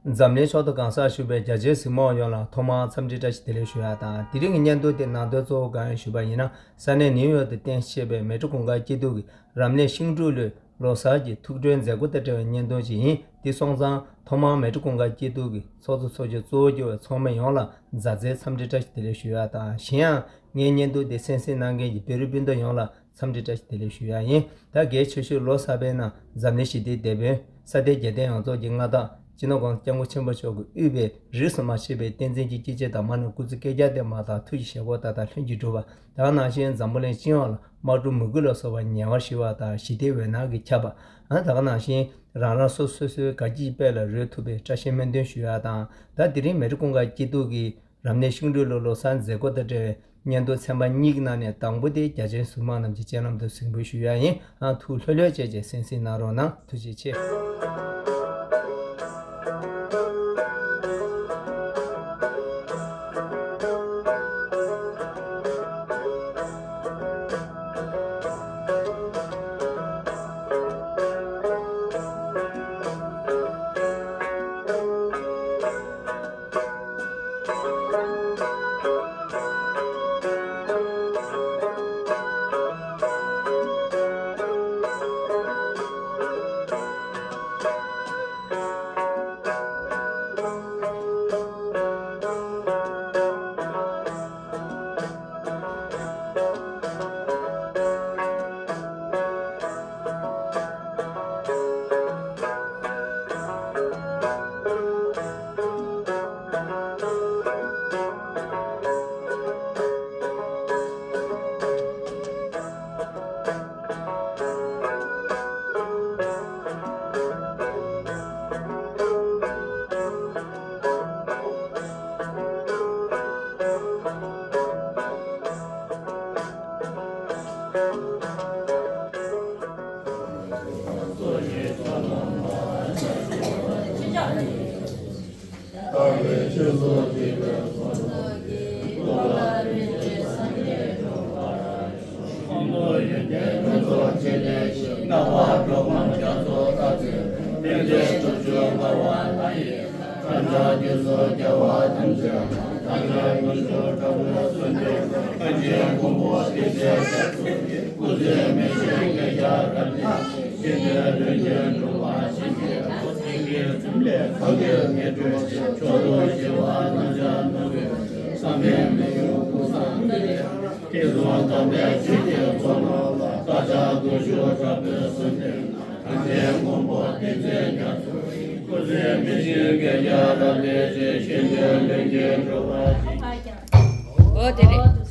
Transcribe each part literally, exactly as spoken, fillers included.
འཛམ་གླིང་ཕྱོགས་མཐའ་གང་སར་བཞུགས་པའི་རྒྱ་ཆེའི་གཟིགས་མོ་བ་ཡོངས་ལ་ཐོག་མར་འཚམས་འདྲི་བཀྲ་ཤིས་བདེ་ལེགས་ཞུ་ཡག་དང་། དེ་རིང་གི་བརྙན་ཐུང་དེ་ནང་དོན་གཙོ་བོ་གང་ཡིན་ཞུས་པ་ཡིན་ན། ས་གནས་ནིའུ་ཡོག་ཏུ་རྟེན་གཞི་བྱས་པའི་མལ་གྲོ་གུང་དཀར་སྐྱིད་སྡུག་གི་རབ་གནས་ཤིང་འབྲུག་ལོའི་ལོ་གསར་གྱི་ཐུགས་སྤྲོའི་མཛད་སྒོ་དང་འབྲེལ་བའི་བརྙན་ཐུང་ཞིག་ཡིན། འདི་སོང་ཙང་ཐོག་མར་མལ་གྲོ་གུང་དཀར་སྐྱིད་སྡུག་གི་ཚོགས་གཙོ་ཚོགས་གཞོན་གཙོ་བོ་གྱུར་བའི་ཚོགས་མི་ཡོངས་ལ་མཛའ་བརྩེའི་འཚམས་འདྲི་བཀྲ་ཤིས་བདེ་ལེགས་ཞུ་ཡག་དང་། གཞན་ཡང་ངའི་བརྙན་ཐུང་འདི་གསན་གཟིགས་གནང་མཁན་གྱི་བོད་རིགས་སྤུན་ཟླ་ཡོངས་ལ་འཚམས་འདྲི་བཀྲ་ཤིས་བདེ་ལེགས་ཞུ་ཡག་ཡིན། ད་གལ་ཆེ་ཤོས་ལོ་གསར་པའི་ནང་འཛམ་གླིང་ཞི་བདེའི་དེད་དཔོན་ས་སྟེང་རྒྱལ་བསྟན་ཡོངས་རྫོགས་ཀྱི་མངའ་བདག་སྤྱི་ནོར་༸གོང་ས་༸སྐྱབས་མགོན་ཆེན་པོ་མཆོག་གིས་དབུས་པའི་རིས་སུ་མ་ཆད་པའི་བསྟན་འཛིན་གྱི་སྐྱེས་ཆེན་དང་མ་ཎི་སྐུ་ཚེ་བསྐལ་བརྒྱར་བརྟན་པ་དང་། ཐུགས་ཀྱི་བཞེད་དགོངས་མཐའ་དག་ལྷུན་གྱིས་གྲུབ་པ། དེ་ག་ནང་བཞིན་འཛམ་བུ་གླིང་སྤྱི་ཡོངས་ལ་དམག་འཁྲུག་མུ་གེ་ལ་སོགས་པ་ཉེ་བར་ཞི་བ་དང་། ཞི་བདེའི་འོད་སྣང་གིས་ཁྱབ་པ། ཨ། དེ་ག་ནང་བཞིན་རང་རང་སོ་སོ་སོའི་དགའ་སྐྱིད་དཔལ་ལ་རོལ་ཐུབ་པའི་བཀྲ་ཤིས་སྨོན་འདུན་ཞུ་ཡག་དང་། ད་དེ་རིང་མལ་གྲོ་གུང་དཀར་སྐྱིད་སྡུག་གི་རབ་གནས་ཤིང་འབྲུག་ལོའི་ལོ་གསར་མཛད་སྒོ་དང་འབྲེལ་བའི་བརྙན་ཐུང་ཚན་པ་གཉིས་ཀྱི་ནང་ནས་དང་པོ་དེ་རྒྱ་ཆེའི་གཟིགས་མོ་བ་རྣམས་ཀྱི་སྤྱན་ལམ་དུ་གཟིགས་འབུལ་ཞུ་ཡག་ཡིན། ཨ། ཐུགས་ལྷོད་ལྷོད་བྱས་བྱས་གསན་གཟིགས་གནང་རོགས་གནང་། ཐུགས་རྗེ་ཆེ། ཨོ་དེ་རེད།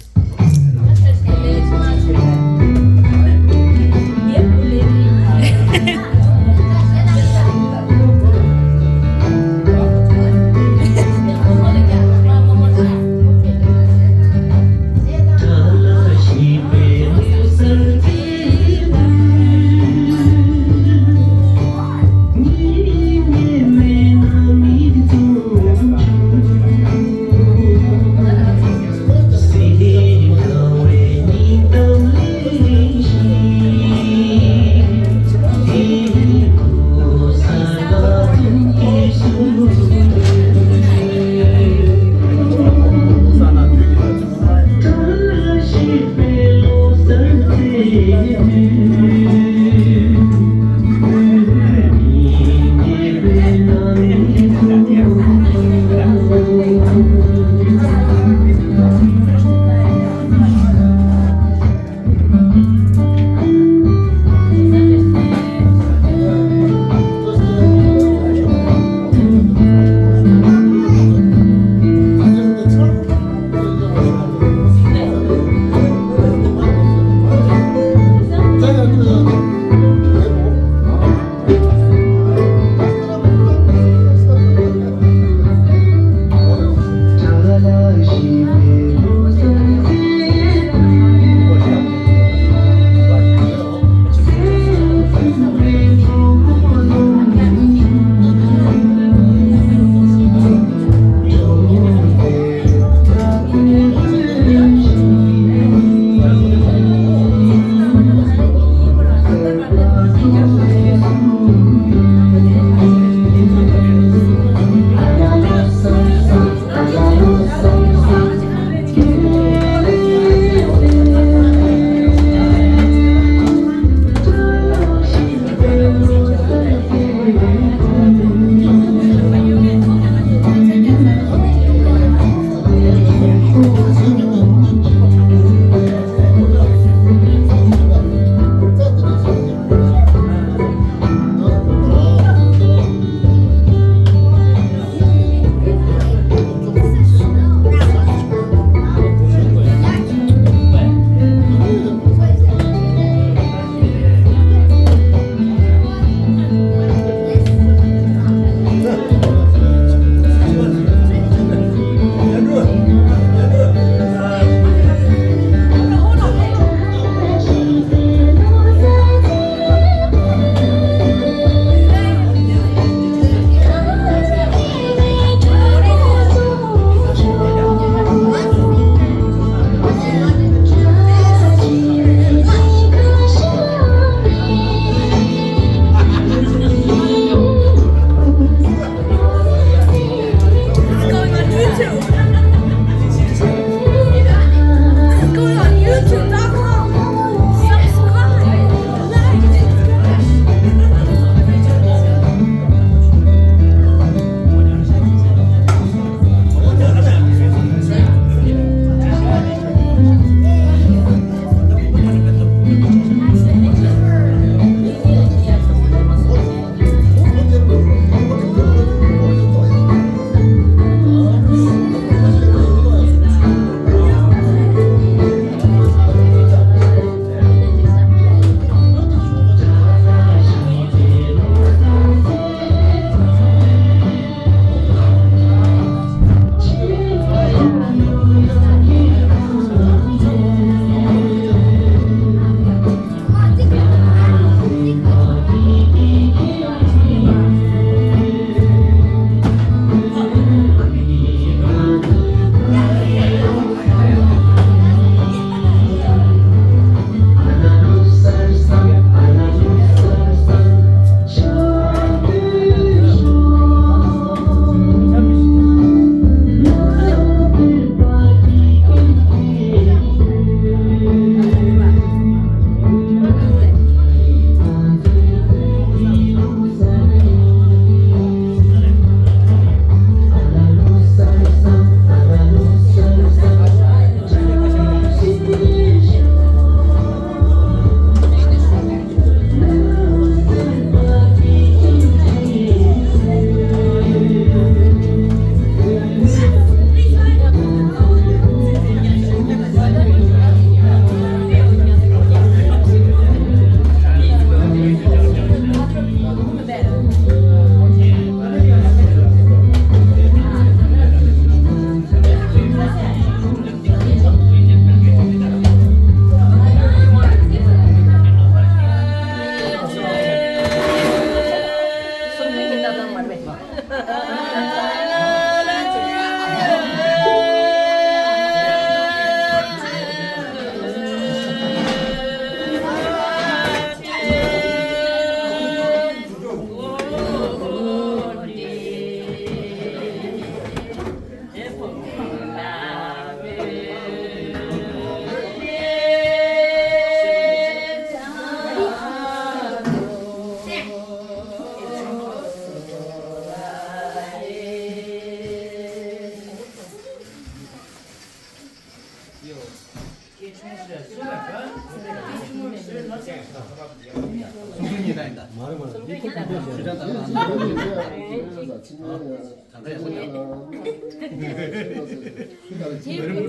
དེ་ཁོ་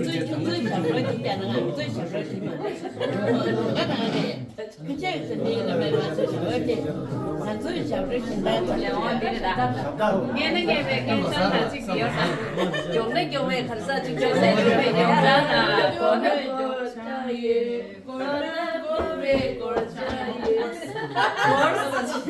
ཚོའི་ཁྱོད་ཚོའི་ཞབས་བྲོ་གཅིག་བལྟས་ན་ང་ཚོའི་ཞབས་བྲོ་གཅིག་མ་རེད། ཁྱོད་ཚོའི་ཞབས་བྲོ་གཅིག་བལྟས་ན་ང་ཚོའི་ཞབས་བྲོ་གཅིག་མ་རེད། ངས་ནི་ངས་པའི་སྐད་ཆ་ལ་གཅིག་ཡོད་ས། མགྱོགས་ནི་མགྱོགས་པའི་གར་ས་གཅིག་ཆོད་ཟེར་གྱི་མེད། མགྱོགས་ས་ན་གོ་ནི་གོ་ཆ་ཡོད། གོ་ན་གོ་བའི་གོ་ཆ་ཡོད། གོ་ས་ཆ།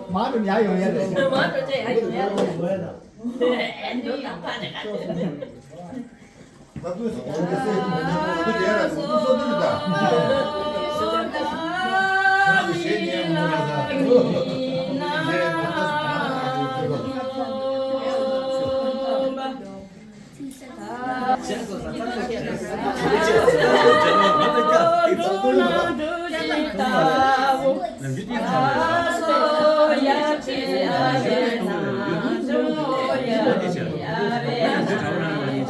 མ་འགྲོ་ཡ་ཡོང་ཡ་རེད། མ་འགྲོ་ཡ་ཡོང་ཡ་རེད།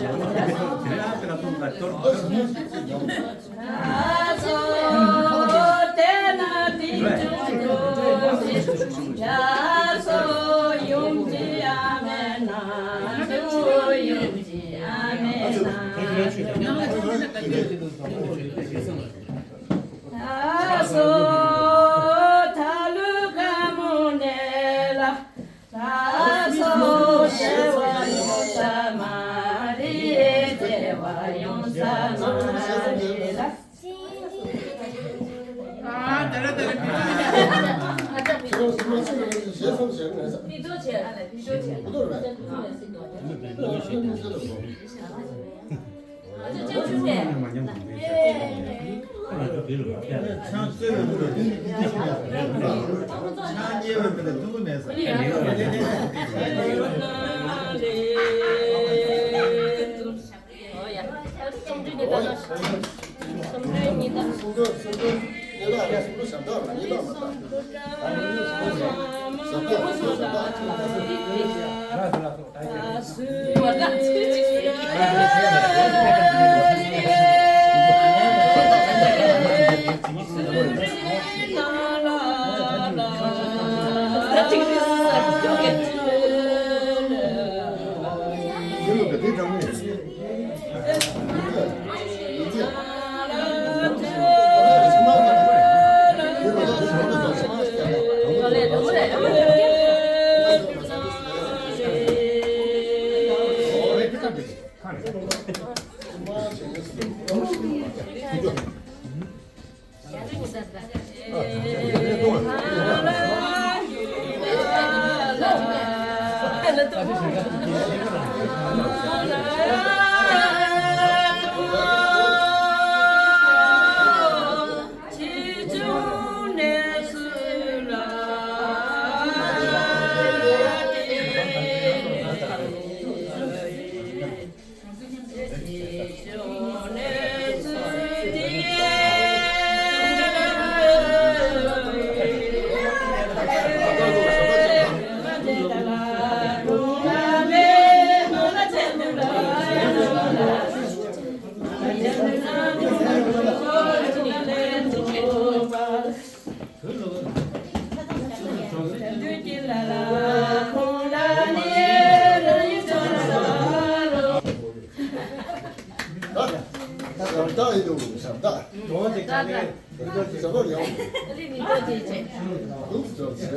ཞབས་བཏགས་ཡིན་འདུག་ཞབས་བཏགས། ཞབས་བཏགས་ཡང་། འདུག་ཅོག་བྱས་ལ།